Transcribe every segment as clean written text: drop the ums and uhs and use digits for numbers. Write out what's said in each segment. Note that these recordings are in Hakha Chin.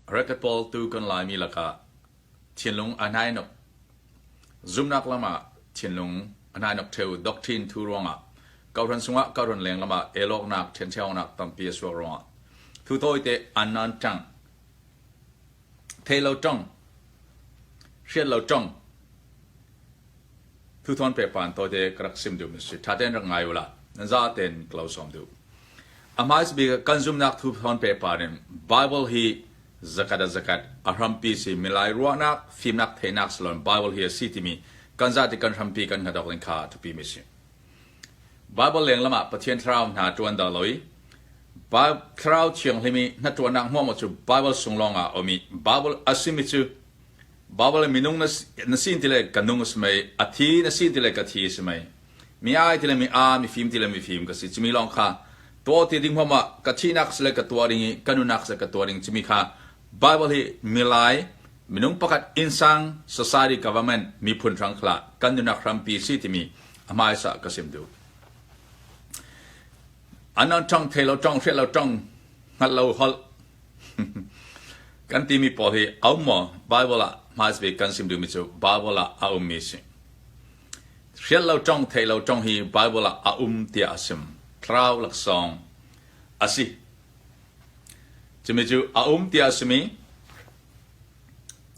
Record pawl tu kan Laimi lakah thinlung a hnainok zumnak lam ah thinlung a hnainok ṭheu doctrine thu ruangah kohhran sungah kohhran leng lam ah elawknak ṭhencheunak tampi a suak ruangah thu tawite an nan ṭang thei lo ṭong hriat lo ṭong thu thawn pe pan tawite ka rak sim duh mi si ṭha tein rak ngai u la nan za tein ka lo sawm duh. A hmaisa bik kan zumnak thuphawn pehpar in Bible hi zakat a zakat a hrampi si milai ruahnak fimnak theihnak salon Bible hi a si timi kan zati kan hrampi kan hngat awk ding kha thupi mi si. Bible leng lam ah Pathian thlarau hna tuan dah lo i Thlarau Thianghlim i hna tuannak hmuam cu Bible sung lawng ah um i Bible a simi cu Bible minung na sin ti le ka nung a si mei a thi na sin ti le ka thi a si mei Mi ai ti le mi aa, mifim ti le mifim ka si. Cumi lawng kha tuah ti ding huam ah ka thihnak si le ka tuah ding i ka nunnak si le ka tuah ding cumi kha Bible hi milai minung pakhat innsang society government miphun hrang khla kan nunnak hrampi si timi a hmaisa ka sim duh. Anan ṭang thei lo ṭang hriat lo ṭang hngalh lo holh kan timi pawl hi a um maw Bible ah hmaisa bik kan sim duhmi cu Bible ah a ummi si. Hrial lo ṭong, theih lo ṭong hi Baibal ah a um tiah a sim. Thlarau laksawng a si. Cumi cu a um tiah a simi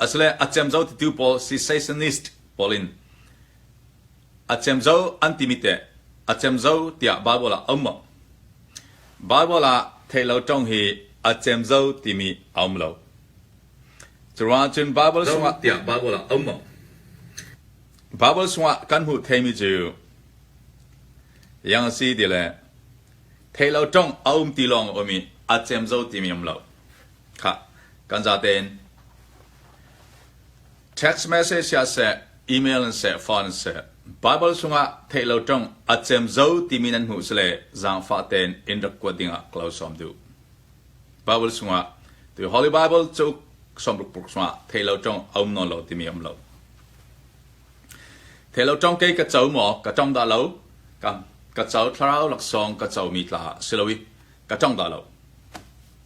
asile a cemzo titu pawl cessationist pawl in a cemzo an timi teh a cemzo tiah Baibal ah a um maw? Baibal ah theih lo ṭong hi a cemzo timi a um lo. Curuangah cun Baibal sungah tiah Baibal ah a um maw? Baibal chungah kan hmuh theimi cu yang a si ti le thei lo ṭong a um ti lawng a um i a cemzo timi um lo. Khah, kan zatein text message sia seh, email in seh, phone in seh, Bible chungah theih lo ṭong a cemzo timi nan hmuh sile zaangfah tein in rak kuat dingah ka lo sawm duh. Bible chungah tu Holy Bible cauk sawmruk paruk chungah theih lo ṭong a um nawn lo timi a um lo. Theih lo ṭong kei ka co maw ka ṭong dah lo ka ka co thlarau laksawng ka comi tla si lo i ka ṭong dah lo.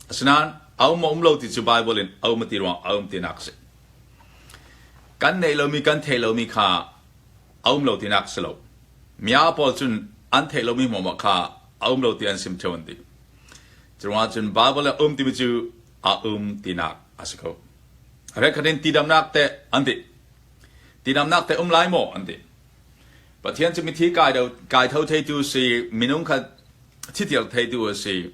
Asinain a um maw um lo ti cu Bible in a um ti ruang a um tinak a si. Kan neih lomi kan theih lomi kha a um lo tinak a si lo. Mia pawl cun an theih lomi hmuahhmuah kha a um lo ti an sim ṭheo an ti. Curuangah cun Bible ah um timi cu a um tinak a si ko. Rekhat in tidamnak teh an ti. Tidamnak teh um lai maw an ti. Pathian cu mithi kai do kai tho theitu si minung kha thitir theitu a si.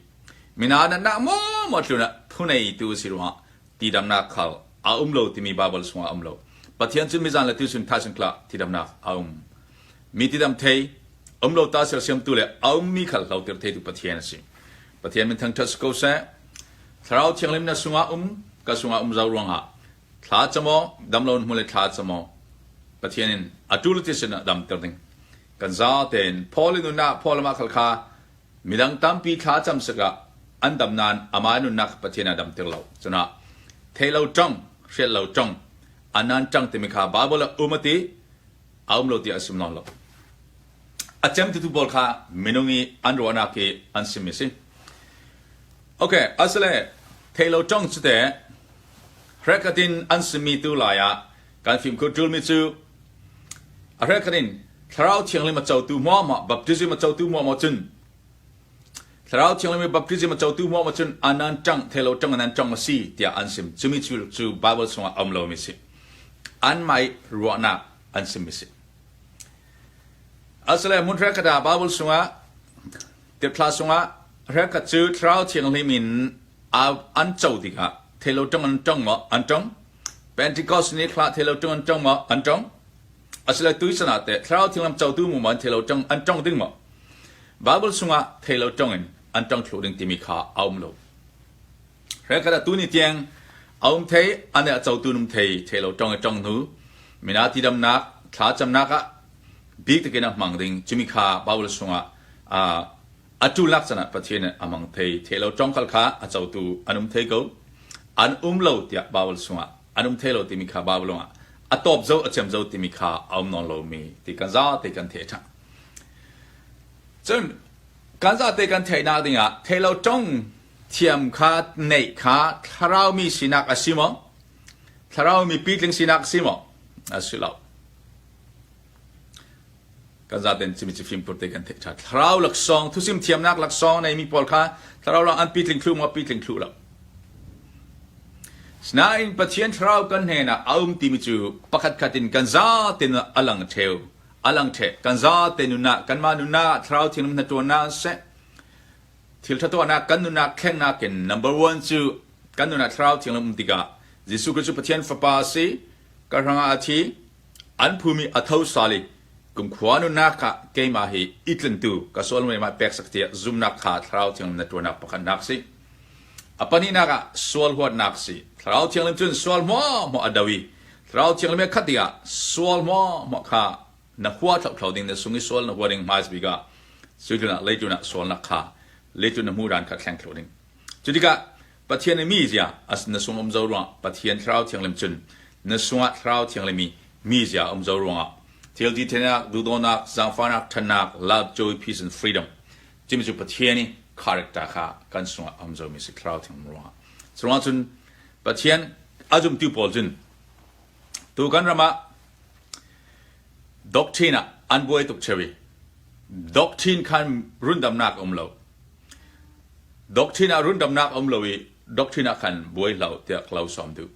Mina na nak maw maw tlun ah thuneitu si ruangah tidamnak khal a um lo timi Bible chungah a um lo. Pathian cu mizan le tuchun thaisung kla tidamnak a um. Mi tidam thei um lo ta sersiamtu le a ummi khal hlotir theitu Pathian a si. Pathian min thangṭhat si ko seh. Thlarau Thianghlim na sungah um, ka sungah um zau ruangah thla camaw, damlo hmu le thla camaw, Pathian in a ṭul ti sin ah damter ding. Kan za tein Paul i nunah Paul amah khal kha midang tampi thla cam sikah an dam nain amah nunnak Pathian a damter lo. Cunah thei lo ṭong, hrial lo ṭong, anan ṭang timi kha Bible ah um a ti, a um lo ti a sim nawn lo. A cemtutu pawl kha minung i an ruahnak hi an simi si. Okay, asile theilo ṭong cu teh hrekatin an simi tu lai ah kan fimkhur ṭulmi cu a hrekatin Thlarau Thianghlim a cotu hmuahhmuah baptism a cotu hmuahhmuah cun Thlarau Thianghlim i baptism a cotu hmuahhmuah cun anan ṭang theilo ṭang anan ṭang a si tiah an sim. Cumi cu cu Bible chungah a um lomi si. Anmah i ruahnak an simi si. Asile hmun hrekhat ah Bible sungah tirthla sungah hrekhat cu Thlarau Thianghlim in an co tikah thelo ṭong an ṭong maw an ṭong Pentecost ni thla thelo ṭong an ṭong maw an ṭong asile tuisan ah teh Thlarau Thianghlim cotu mu maw an thelo ṭong an ṭong ding maw Bible sungah thelo ṭong in an ṭong thlu ding timi kha a um lo hrekhat ah tuni tiang a um thei ane a cotu num thei thelo ṭong i ṭong hnu mina tidamnak thla camnak ah bik takin a hmang ding cumi kha Bible sungah a ṭulnak can ah Pathian nih a hmang thei thei lo ṭongkal kha a cotu an um thei ko an um lo tiah Bible sungah an um thei lo timi kha Bible ah a tawp zo a cem zo timi kha a um nawn lomi ti kan za te kan theih ṭhan cun kan za te kan theihnak dingah thei lo ṭong thiam kha neih kha thlarau mi sinak a si maw? Thlarau mi pitling sinak a si maw? A si lo. Kan zaten cimi ci fimkhur te kan theih ṭha. Thlarau laksawng, thusim thiamnak laksawng neimi pawl kha thlarau lang an pitling thlu maw pitling thlu lo. Sinain Pathian thlarau kan hnenah a um timi cu pakhat khat in kan zaten a lang ṭheu. A lang ṭheh. Kan zate nunah, kanmah nunah thlarau thianghlim hnaṭuannak seh, thil ṭha tuahnak kan nunnak thlengnak in number one cu kan nunah thlarau thianghlim um tikah Jesuh Khrist cu Pathian Fapa a si, ka hrangah a thi, an phumi a tho sal i kumkhua nunnak ah keimah hi i tlintu ka sual mah peksak tiah zumnak kha thlarau thianghlim na ṭuannak pakhatnak si. A pahnihnak ah sual huatnak si. Thlarau thianghlim cun sual hmuahhmuah a do i thlarau thianghlim he khat tikah sual hmuahhmuah kha na hua thlohthlo ding na sung i sual na hua ding hmais bik ah suitlun ah leitlun ah sualnak kha leitlun na hmuh dan kha thleng thlo ding. Cu tikah Pathian i mizia as na sung um zo ruangah Pathian Thlarau Thianghlim cun na sungah Thlarau Thianghlim i mizia um zo ruangah thil ti thenak, duhdawnak, zaangfahnak, ṭhatnak, love, joy, peace and freedom timi cu Pathian i character kha kan sungah a um zomi si Thlarau Thianghlim ruangah. Cu ruangah cun Pathian a zumtu pawl cun tu kan ram ah doctrine ah an buai tuk cheu i doctrine khan rundamnak a um lo. Doctrine ah rundamnak a um lo i doctrine ah khan buai hlah tiah ka lo sawm duh.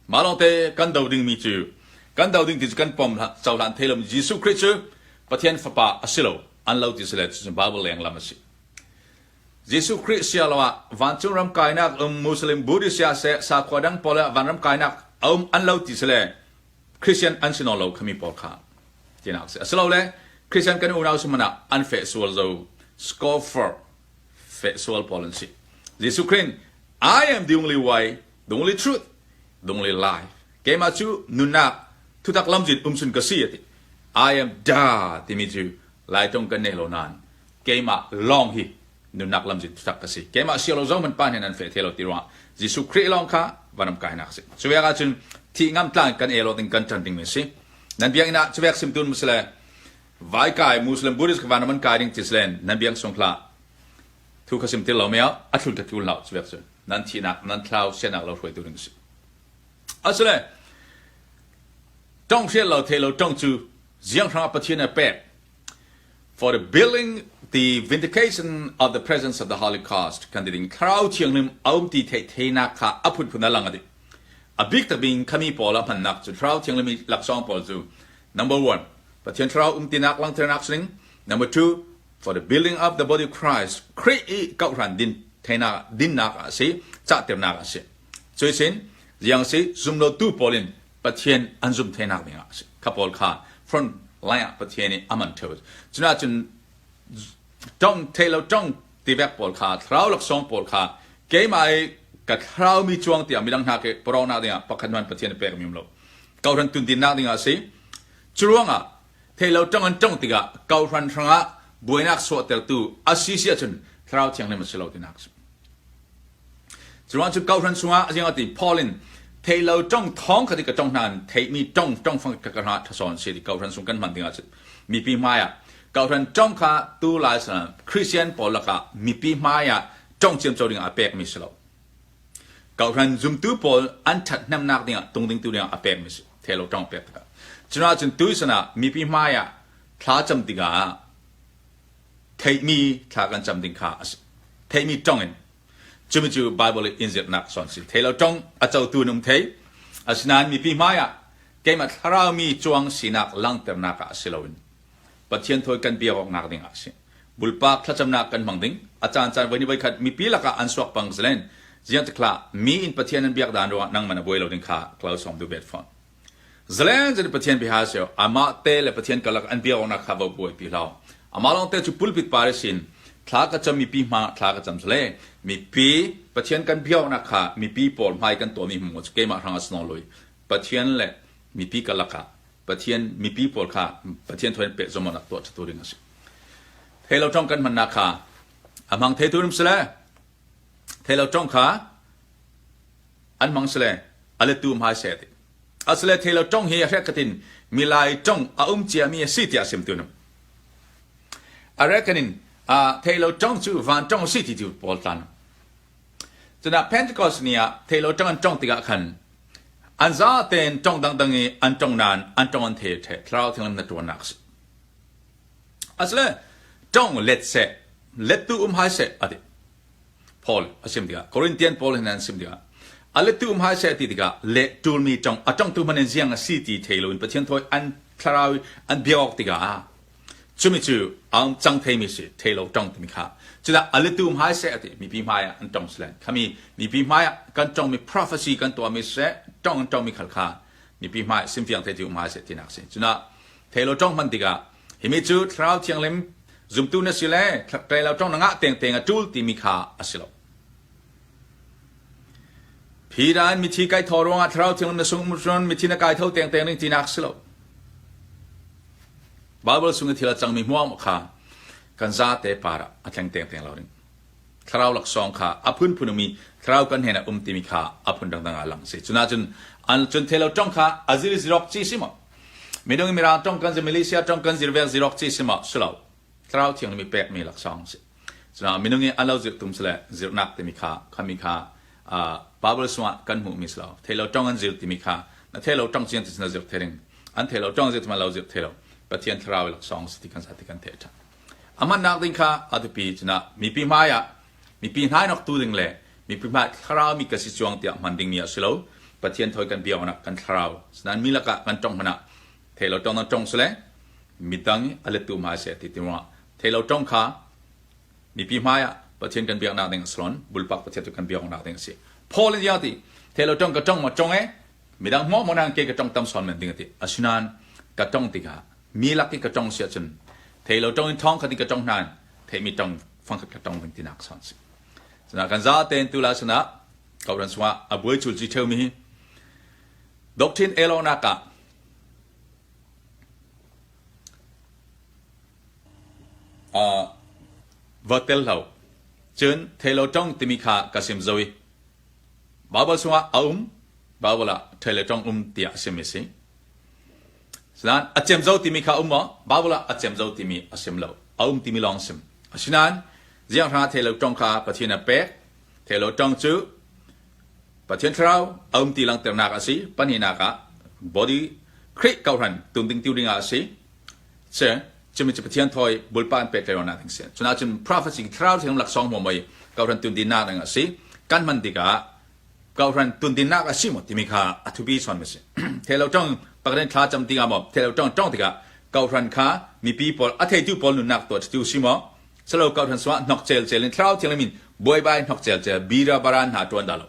Mah lawngte kan do dingmi cu kan do ding ti cu kan pom cohlan thei lomi Jesuh Khrih cu Pathian Fapa a si lo an lo ti si le cucu Bible leng lam a si. Jesuh Khrih sia lo ah vancung ram kainak um Muslim Buddhist sia seh sakhua dang pawl ah vanram kainak a um an lo ti si le Christian an si nawn lo khami pawl kha tinak si. Asilole Christian kan unau si hmanh ah an feh sual zo scoffer feh sual pawl an si. Jesuh Khrih I am the only way, the only truth, the only life. Keimah cu nunnak thutak lamzin umsun ka si ati. I am da timi cu Laitong kan nei lo nain keimah lawng hi nunnak lamzin thutak ka si. Keimah sia lo zohmanh pa hnen an feh the lo ti ruangah Jesuh Khrih lawng kha vanam kainak si. Cu vek ahcun thih ngam tlang kan elo ding kan ṭan ding mi si. Nan biakinn ah cu vek simtun musle vai kai Muslim Buddhist ka vanam an kai ding ti slen nan biang sung hlah. Thu kha sim til lo meo a thlul ka tul lo cu vek cun nan thihnak nan thlau sianak lo hruaitu ding si. Asile tong hrial lo thei lo tong cu ziang hrangah Pathian a pek For the building the vindication of the presence of the Holocaust kan ti ding Thlarau Thianghlim a um ti theih theinak kha a phunphun a lang a ti. A bik tak bing khami pawl a hmannak cu Thlarau Thianghlim i laksawng pawl cu number one Pathian Thlarau um tinak langhternak sing number two for the building of the body of Christ Khrih i kohhran din theinak dinnak ah a si cahternak a si. Cuisin ziang si zumlotu pawl in Pathian an zum theinak ding ah a si. Kha pawl kha front line ah Pathian nih a man theo. Cuna cun tong thei lo tong tivek pawl kha thlarau laksawng pawl kha keimah i ka thlarau mi chuang tiah midang hna ke porongnak ding ah pakhat man Pathian pek mi um lo. Kohhran tundinnak ding ah a si. Curuangah thei lo tong an tong tikah kohhran hrangah buainak sawhtertu a si si ahcun thlarau thianghlim a si lo tinak a si. Curuang cu kohhran chungah ziang ati Paul in thei lo tong thong kha ti ka tong hna theimi tong tong fang ka ka hna thasawn si ti kohhran sung kan hman ding ah mipi hmai ah kohhran tong kha tu lai sana Christian pawl lakah mipi hmai ah tong ciam co ding ah a pek mi si lo. Kohhran zumtu pawl an that hnemnak ding ah tung ding tu ding ah a pek mi si thei lo tong pek tikah. Cuna cun tu sana mipi hmai ah thla cam tikah theihmi thla kan cam ding kha a si. Theihmi tong in Cumi cu Bible i in zirhnak sawn si. Thei lo tong a cotu in um thei. Asinain mipi hmai ah keimah thlarau mi cuang sinak langhternak ah si loin Pathian thawi kan biak awknak ding ah a si. Bulpak thlacamnak kan hmang ding. A caan caan voi ni voi khat mipi lakah an suak pang zelen. Ziang tikla mi in Pathian an biak dan ruangah nangman a buai lo ding kha klo sawm du bet fawn. Zalen zan Pathian bia sio amah te le Pathian karlak an bia awknak kha vo buai pi hlah. Amah lawng te cu pulpit par sin thla ka cam mipi hma thla ka cam sale mipi Pathian kan bia awknak kha mipi pawl hmai kan tuahmi hmu cu keimah hrang a sno loi Pathian le mipi karlak ah Pathian mipi pawl kha Pathian thoin pe zomonak tuah tu ding a si. Thei lo tong kan hmannak kha a hmang thei tu rum sile thei lo tong kha an hmang sile a lettu hmai seh ti asile thei lo tong hi a hrek milai tong a um ciami a si tiah sim tu num a rekanin a thei lo tong cu van tong si ti tu pawl tlan. Cun ah Pentecost ni ah theilo ṭang an ṭong tikah khan an zatein ṭong dangdang i an ṭong nain an ṭong an thei ṭhe Thlarau Thianghlim na ṭuannak a si. Asile ṭong let seh, lettu um hai seh a ti. Paul a sim tikah Corinthian pawl hin an sim tikah a lettu um hai seh ti tikah leh ṭulmi ṭong a ṭongtu hmanh in ziang a si ti thei loin Pathian thawi an thlarau an biak tikah cumi cu a um cang theimi si thei lo ṭong timi kha cudah a lettu um hai seh a ti mipi hmai ah an ṭong silen khami mipi hmai ah kan ṭongmi prophecy kan tuahmi seh ṭong an ṭongmi khal kha mipi hmai simfiang thei ti um hai seh tinak si cunah thei lo ṭong hman tikah himi cu thlarau thianghlim zumtu na si le thei lo ṭong na ngah tengteng a ṭul timi kha a si lo. Peter in mithi kai tho ruangah thlarau thianghlim na sung cun mithi na kai tho tengteng ding tinak si lo. Bible sung i thil a cangmi hmuam kha kan zate par ah a thleng tengteng lo ding. Thlarau laksawng kha a phunphun umi thlarau kan hen a um timi kha a phun dangdang ah lang si. Cuna cun an cun thelo tong kha a zir zirok chi si maw? Minung mirang tong kan zir Malaysia tong kan zir vek zirok chi si maw? Si lo. Thlarau thianghlim i pekmi laksawng si. Cuna minung i an lo zirh tum sile zirhnak timi kha khami kha Bible sungah kan hmuhmi si lo. Theilo tong an zir timi kha na theilo tong cian ti na zirh the ding. An theilo tong zir timi lo zirh the lo. Pathian thlarau i laksawng si ti kan sa ti kan the ṭhan. A hmannak ding kha a biapi cunah mipi hmai ah mipi hnainok tu ding le mipi hmai thlarau mi ka si cuang tiah hman dingmi a si lo. Pathian thawi kan biaknak kan thlarau. Sinain mi lakah kan tong hmanh ah theilo tong na tong sile midang i a lettu hmai seh ti ti ruangah theilo tong kha mipi hmai ah Pathian kan biaknak ding a si lon bulpak Pathian tu kan biaknak ding a si. Paul in ti theilo tong ka tong ma tong e midang hmuh mo nang ke ka tong tam son men ding a ti. Asinain ka tong tikah Mi lak i ka tong si ahcun thei lo tong in thawng khat in ka tong hna theimi tong fangkhat ka tong ding tinak son si. Cuna kan za tein tu la sinah kauran sungah a buai chul ci theumi hi doctrine elonak ah va tel hlo cun theilo tong timi kha ka sim zoi Bible sungah a um Bible ah theilo tong um tiah a simi si Asinain a cemzo timi kha a um maw? Bible ah a cemzo timi a sim lo. A um timi lawng a sim. Asinain ziang hrangah thei lo ṭong kha Pathian a pek. Thei lo ṭong cu Pathian Thlarau a um ti langhternak a si. Pahnihnak ah body Khrih kohhran tunding tiu dingah a si. Ce cumi cu Pathian thawi bulpa an pek nak ding si. Cuna cun prophecy Thlarau thiang laksawng hmuam oi kohhran tundinnak ding a si. Kan hman tikah Kohhran tundinnak a si maw timi kha a thupi chon a si. Thelo ṭong pakhat thla cam tikah maw thelo ṭong ṭong tikah kohhran kha mipi pawl a theitu pawl nunnak tuah ṭhitu si maw silo kohhran sungah hnok celcel in thlarau thianghlim in buaibai hnok celcel bira baran hna ṭuan dah lo.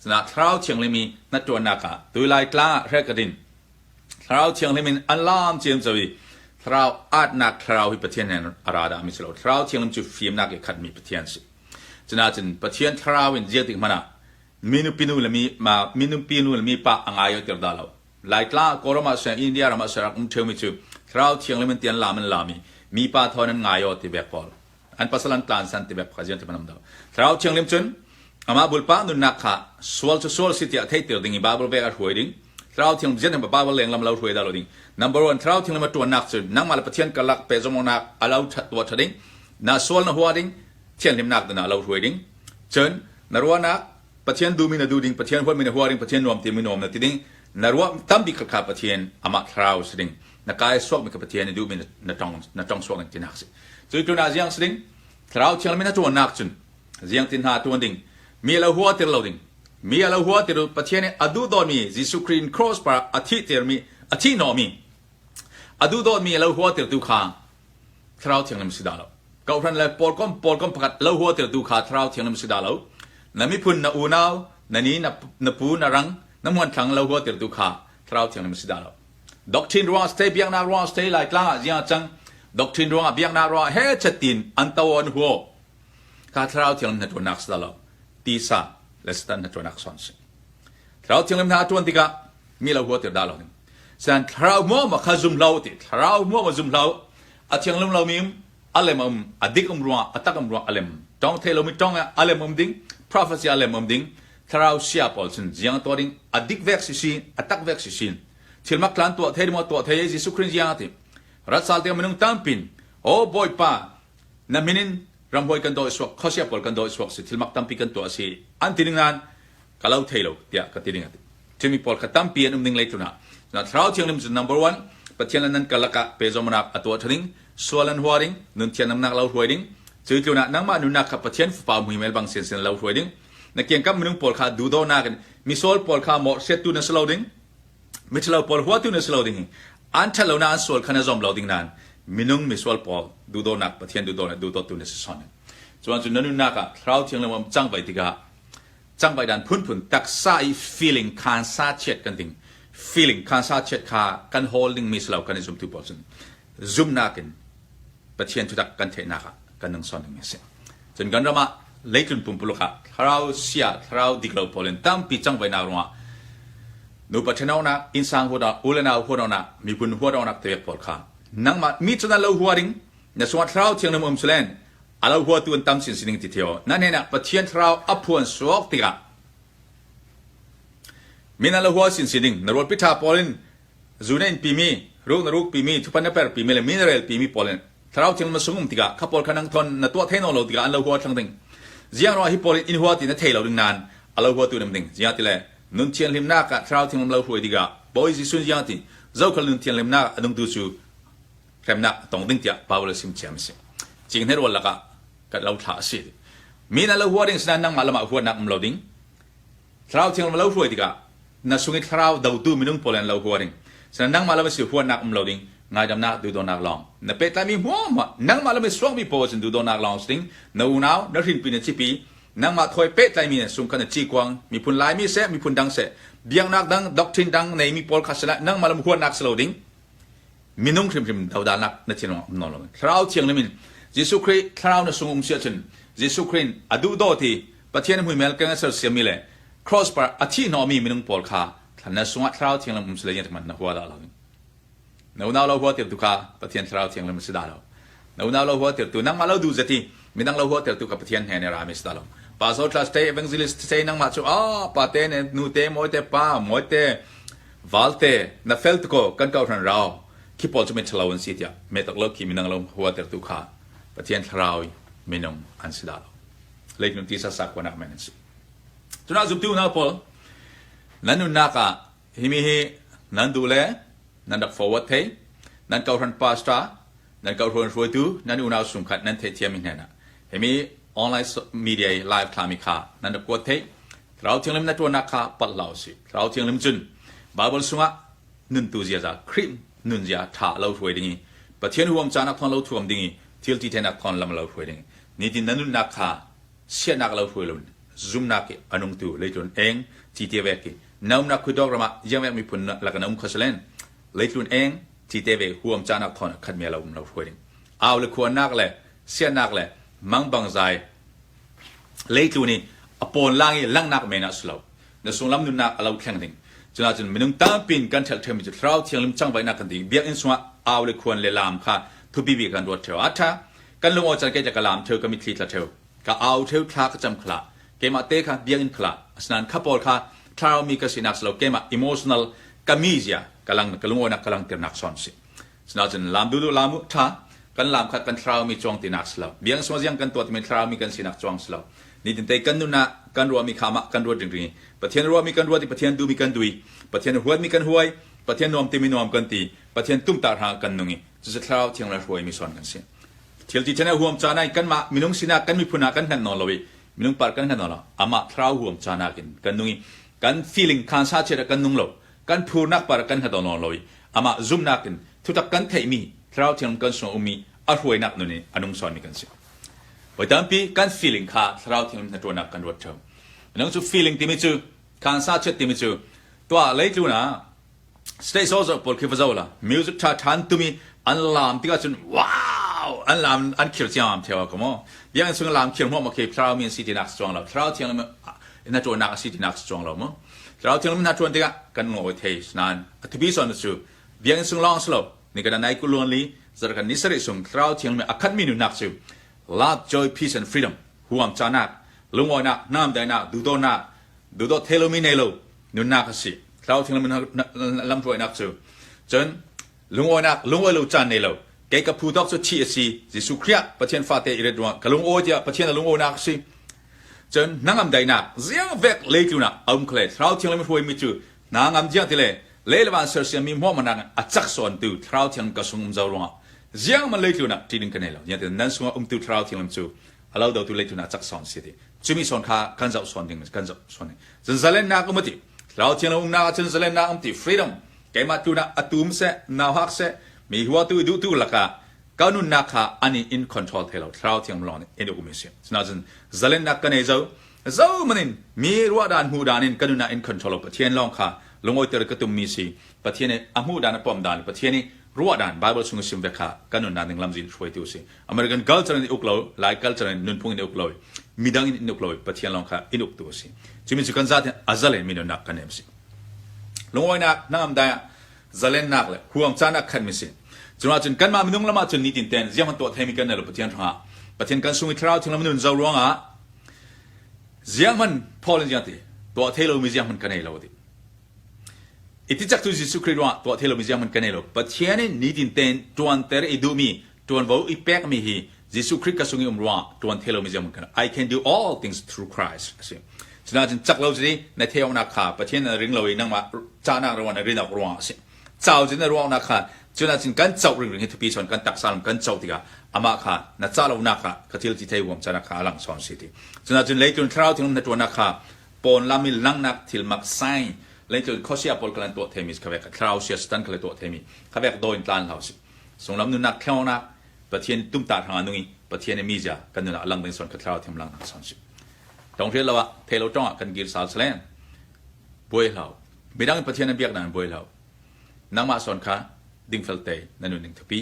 Cuna thlarau thianghlim i na ṭuannak ah tuilai tlang ah hrekadin thlarau thianghlim in an lam ciamco i thlarau atnak thlarau hi Pathian he a ra dah mi si lo. Thlarau thianghlim cu fimnak i khatmi Pathian si. Cunacun Pathian thlarau in ziak tik hmanh ah minu pinu le mi ma minu pinu le mi pa a ngai tir dah lo. Laitla Kawlram ah seh India ram ah seh rak um ṭheumi cu thlarau thianghlim in tian lam an lam i mi pa thawn an ngai aw ti bek pawl. An pasal an tlan san ti bek kha zian ti manam do. Thlarau thianghlim cun amah bulpa nunnak kha sual cu sual si tiah theihtir ding i Bible vek a hruai ding. Thlarau thianghlim zian Bible leng lam lo hruai dah lo ding. Number one Thlarau thianghlim a ṭuannak cu nangmah le Pathian karlak pehzawmawnak a lo ṭhat tuah ṭha ding. Na sual na hua ding. Thianhlimnak ding ah lo hruai ding. Cun na ruahnak Pathian duhmi na duh ding, Pathian huatmi na hua ding, Pathian nuam timi nuam na ti ding. Na ruah tambik kha kha Pathian amah thlarau si ding. Na kai suakmi kha Pathian i duhmi na tong na tong suak ding tinak si. Cu tun ah ziang si ding? Thlarau thianghlim na tuannak cun ziang tin hna tuan ding. Mi lo hua tir lo ding. Mi a lo hua tir Pathian i a duh dawtmi Jesuh Khrih in cross par a thih tirmi a thih hnawhmi a duh dawtmi a lo hua tirtu kha Thlarau Thianghlim si dah lo. Kohhran le pawlkom pawlkom pakhat lo huatertu kha Thlarau Thianghlim si dah lo. Na miphun, na unau, na ni, na, na pu, na rang, na muanthlang lo huatertu kha Thlarau Thianghlim si dah lo. Doctrine ruangah stay biaknak ruangah stay Laitlang ah ziang a cang. Doctrine ruangah biaknak ruangah he chatin an to an huo. Kha Thlarau Thianghlim na tuannak si dah lo. Tisa le Satan na tuannak son si. Thlarau Thianghlim hna a tuan tikah mi lo huater dah lo ding. San thlarau hmuam kha zum hlah ti thlarau hmuam zum hlah a thianghlim lomi um a lem um a dik um ruangah a tak um ruangah a lem tong thei lomi tong a lem um ding prophecy a lem um ding thlarau sia pawl cun ziang tuah ding a dik vek si si a tak vek si sin thil mak tlan tuah thei maw tuah thei Jesuh Christ ziang ti rat sal te minung tampin o bawipa na min in. Ramhuai kan dawi suak, khuasia pawl kan dawi suak si, thilmak tampi kan tuah si, an ti ning nain ka lo thei lo tiah ka ti ding a ti. Cumi pawl kha tampi an um ding leitlun ah. Thlarau Thianghlim cu number one, Pathian le nan karlak ah pezawmnak a tuah ṭhaning, sual an hua ding, nun thianhnemnak lo hruai ding, cu tlun ah nangmah nunnak kha Pathian fapa muimel bang sinsin lo hruai ding, na kiangkap minung pawl kha duhdawnak in misual pawl kha mawhchiattu na si lo ding, miṭhalo pawl huatu na si lo ding, an ṭhatlonak an sual kha na zom lo ding nain minung misual pawl duhdawnak Pathian duhdawnak duhdawtu na si son. Cuan cu na nunnak ah Thlarau Thianghlim um cang vai tikah cangvai dan phunphun taksa i feeling khan sa chiat kan ding feeling khan sa chiat kha kan hawl ding mi si lo kan i zumtu pawl cun zumnak in Pathian thutak kan theihnak ah kan nung son ding mi a si. Cun kan ram ah leitlun pumpuluk ah thlarau sia thlarau dik lo pawl in tampi cangvainak ruangah nupa ṭhenawnak innsang huatnak u le nau huatawnak miphun huatawnak tevek pawl kha nangmah mi cu na lo hua ding na sungah thlarau thianghlim um sulen a lo huatu an tam sin sining ti theo nan hnenah Pathian thlarau a phuan suak tikah min an lo hua sin sining na rual pitha pawl in zu na in pimi ruk na ruk pimi thupan na per pimi le mineral pimi pawl in thlarau thianghlim na sung um tikah kha pawl kha nang thon na tuah thei no lo tikah an lo hua thlang ding ziang ruah hi pawl in in hua ti na thei lo ding nan a lo hua tu nam ding ziang ti le nun thianghlimnak ah thlarau thianghlim lo hruai tikah Bawi Jesuh ziang ti zokhal nun thianghlimnak a nungtu cu hremnak a tong ding tiah Paul a sim thiam a si. Cinghne rual lakah kan lo thla a si. Mi na lo hua ding sinain nangmah lamah huatnak um lo ding. Thlarau thianghlim lo hruai tikah na sung i thlarau dotu minung pawl an lo hua ding. Sinain nangmah lam a si huatnak um lo ding. Ngaidamnak duhdawnak lawng. Na pehtlaimi hmuahhmuah nangmah lam i suakmi pawl cun duhdawnak lawng si ding. Na unau, na hrinpi, na cipi, nangmah thawi pehtlaimi na sung kha na cikuang, miphun Laimi seh, miphun dang seh, biaknak dang, doctrine dang neimi pawl kha sila nangmah lam huatnak si lo ding. Minung hrimhrim dodalnak na thinlung ah um nawn lo. Thlarau Thianghlim in Jesuh Khrih thlarau na sung um si ahcun Jesuh Khrih in a duhdaw ti Pathian hmuimel keng a sersiammi le cross par a thih hnawhmi minung pawl kha na sungah Thlarau Thianghlim um si le na hua dah lo. Na unau lo hua tirtu kha Pathian Thlarau Thianghlim a si dah lo. Na unau lo hua tirtu nangmah lo duh zati midang lo hua tirtu kha Pathian hnen i rami si dah lo. Pastor class te evangelist te nangmah cu ah pa te ne nu te mawi te pa mawi te Valte, na fel tuk aw, kan kohhran rau. Khi pawl cu mi ṭhalo an si tiah metak lo khi minung lo huatertu kha Pathian thlarau i minung an si dah lo. Leitlung tisa sakhuanak men an si. Cunah zumtu unau pawl, nan nunnak ah himi hi nan duh le nan rak forward thei, nan kohhran pastor, nan kohhran hruaitu, nan unau sungkhat nan theihthiam i hnenah himi online media i live thlami kha nan rak kuat thei. Thlarau Thianghlim na ṭuannak kha palh hlah usih. Thlarau Thianghlim cun Baibal sungah nuntu ziaza Khrih nunzia ṭha lo hruai ding i Pathian huam caanak thawng lo thuam ding i thil ti thenak thawng lam lo hruai ding nitin na nunnak kha sianak lo hruai loin zumnak i a nungtu leitlun eng cite vek i na umnak khuidawk ram ah iangvek miphun lak na um kho selen leitlun eng cite ve huam caanak thawng khat me lo um lo hruai ding au le khuanak le sianak le mangbang zai Leitlun i a pawnlang i langhnak men ah si lo. Na sunglam nunnak a lo thleng ding. Cun ahcun minung tampi in kan ṭhelh ṭheumi cu Thlarau Thianghlim cangvaihnak kan ti. Biakinn chungah au le khuan le laam kha thupi bik kan ruat ṭheo. A ṭha. Kan lungawi caan kei ka laam ṭheo, ka mitthli tla ṭheo. Ka au ṭheo, thla ka cam khala. Keimah te kha biakinn khala. Asinain kha pawl kha thlarau mi ka sinak si lo, keimah emotional ka mizia ka lang ka lungawinak ka langhternak sawn si. Sinain lam duhduh lam u ṭha kan lam kha kan thlarau mi cuang tinak si lo. Biang sung ziang kan tuah timi thlarau mi kan sinak cuang si lo. Nitin te kan nun ah kan ruahmi kha mah kan ruat ringring i Pathian ruahmi kan ruat i Pathian duhmi kan duh i Pathian huatmi kan huai Pathian nuam timi nuam kan ti Pathian tumtah hna kan nung i cucu thlarau thiang le hruaimi son kan si. Thil ti ṭhen huam caan ah kanmah minung sinak kan miphun ah kan hman nawn lo i minung par kan hman nawn lo amah thlarau huam caan ah kin kan nung i kan feeling khan sa chiat ah kan nung lo kan phurnak par kan hngat nawn lo i amah zumhnak in thutak kan theihmi thlarau thiang kan sung ummi a hruainak nun in a nung sawnmi kan si. Voi tampi kan feeling kha thlarau thiang hnaṭuannak kan ruat ṭheo. Minung cu feeling timi cu khan sa chiat timi cu tuah leitlun ah state soldier pawl khi va zo la music ṭha ṭhan tumi an laam tikah cun wow an laam an khir ciamam theo ko maw biakinn chung laam khir hmuah khi thlarau mi an si tinak si chuang lo thlarau thiang na ṭuannak a si tinak si chuang lo maw Thlarau Thianghlim hna ṭuan tikah kan ngawi thei nain a thupi zawn cu biakinn sung lawng si lo ni kan nai kuluan li zarh ni sarih sung Thlarau Thianghlim a khatmi nunnak cu love joy peace and freedom huam canak lungawinak hnamdainak duhdawtnak duhdawt thei lomi nei lo nunnak a si Thlarau Thianghlim lamhruainak cu cun lungawinak lungawi lo caan nei lo. Kei ka phu tawk cu thi a si. Jesuh Khrih ah Pathian fate i ret ruangah ka lungawi tiah Pathian a lungawinak a si. Cun hnangam daihnak ziang vek leitlun ah a um kho le Thlarau Thianghlim hruaimi cu hna ngam ziang ti le lei le van sersiammi hmuahmanak in a cak sawntu Thlarau Thianghlim ka sung um zau ruangah ziang man leitlun ah ṭih ding ka nei lo. Ziang ti nan sungah umtu Thlarau Thianghlim cu a lo dotu leitlun ah cak sawn si ti. Cumi sawn kha kan zoh sawn ding kan zoh sawn ding. Cun zalennak um a ti. Thlarau Thianghlim umnak ah cun zalennak um ti freedom keimah tu nak a tum seh nau hak seh mi huatu duhtu lakah ka nunnak kha an in in control thei lo thlarau thiang lawng nih in uk mi si sinain zalennak ka nei zo zo manin mi ruah dan hmu dan in ka nunnak in control lo pathian lawng kha lungawiter ka tum mi si pathian i a hmuh dan a pom dan pathian i ruah dan bible chung sim ve kha ka nunnak ning lamzin hruaitu si American culture in uk lo Lai culture in nunphung in uk lo midang in uk lo pathian lawng kha in uktu si cumi cu kan zat a zalen mi nunnak kan nem si Lungawinak hnangam dai ah zalennak le huam caan ah khan mi si. Cungah cun kanmah minung lam ah cun nitin ten ziang tuah theimi kan nei lo Pathian hrangah Pathian kan sung i thlarau thiang lam nun zo ruangah ziang man Paul in ziang ti tuah thei lomi ziang man ka nei lo ti. Iti cak tu Jesuh Khrih ruangah tuah thei lomi ziang man ka nei lo. Pathian in nitin ten tuanter i duhmi tuanvo i pekmi hi Jesuh Khrih ka sung i um ruangah tuan thei lomi ziang kan I can do all things through Christ a si. Cunaah cak lo cu na theonak kha Pathian na ring lo i nangmah cahnak ruang na rin awk ruangah a si. Cau cu na ruangnak kha cunah cun kan coh ringring hi thupi sawn kan taksa lam kan coh tikah amah kha na cah lonak ah ka thil ti thei huam canak kha a lang sawn si ti. Cunah cun leitlun thlarau thinglung na tuannak kha pawn lam i langnak thil mak sign leitlun khosia pawl kha lan tuah themi kha vek thlarau sia satan kha le tuah themi kha vek do in tlan hlau si. Sunglam nunnak thlengnak Pathian tumta hrang ah nung i Pathian i mizia kan nunah lang ding son kha thlarau thiam lang nak son si. Tong hrial lo ah thei lo tong ah kan gir sal salen. Buai hlau. Midang in Pathian an biak nan buai hlau. Nangmah son kha dingfel te na nun ding thupi.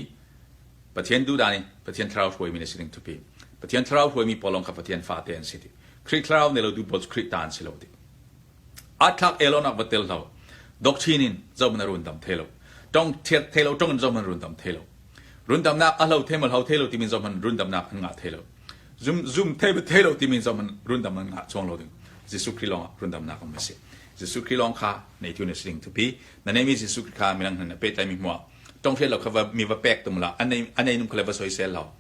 Pathian duh dan i Pathian thlarau hruaimi na si ding thupi. Pathian thlarau hruaimi pawl lawng kha Pathian fate an si ti. Khrih thlarau ne lo du pawl cu Khrih ta an si lo ti. Athlak elonak va tel hlo. Doctrine in zohman a rundam thei lo. Tong thei lo tong in zohman rundam thei lo. Rundamnak a hlo thei ma hlo thei lo timi zohman rundamnak an ngah thei lo. Zum zum thei thei lo timi zohman rundam an ngah chuang lo ding. Jesuh Khrih lawng ah rundamnak um a si. Jesuh Khrih lawng kha neitu na si ding thupi. Na neimi Jesuh Khrih kha midang hna na pehtlaimi hmuah. Tong hrial lo kha va mi va pek tum la. Anei anei num kha le va soisel lo.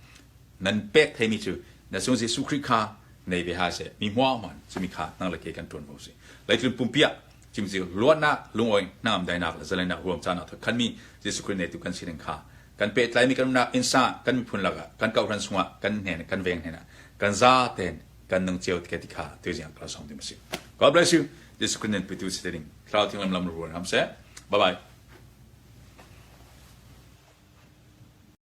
Nan pek theimi cu na sung Jesuh Khrih kha nei ve ha seh mi hmuah hman cumi kha nang le ke kan ṭuan vo si leitlun pumpi ah cimci luatnak lungawi hnangam dainak le zalenak ruam caan ah khanmi Jesuh Khrih neitu kan sining kha kan pehtlaimi kan umnak innsa kan miphun lakah kan kohhran chungah kan hnen kan veng hnen ah kan za ten kan nung cio ti ti kha tuziang kala song ding si God bless you Jesuh Khrih nen pitu si ding thlarau thiang lam lam ruan ham seh bye bye.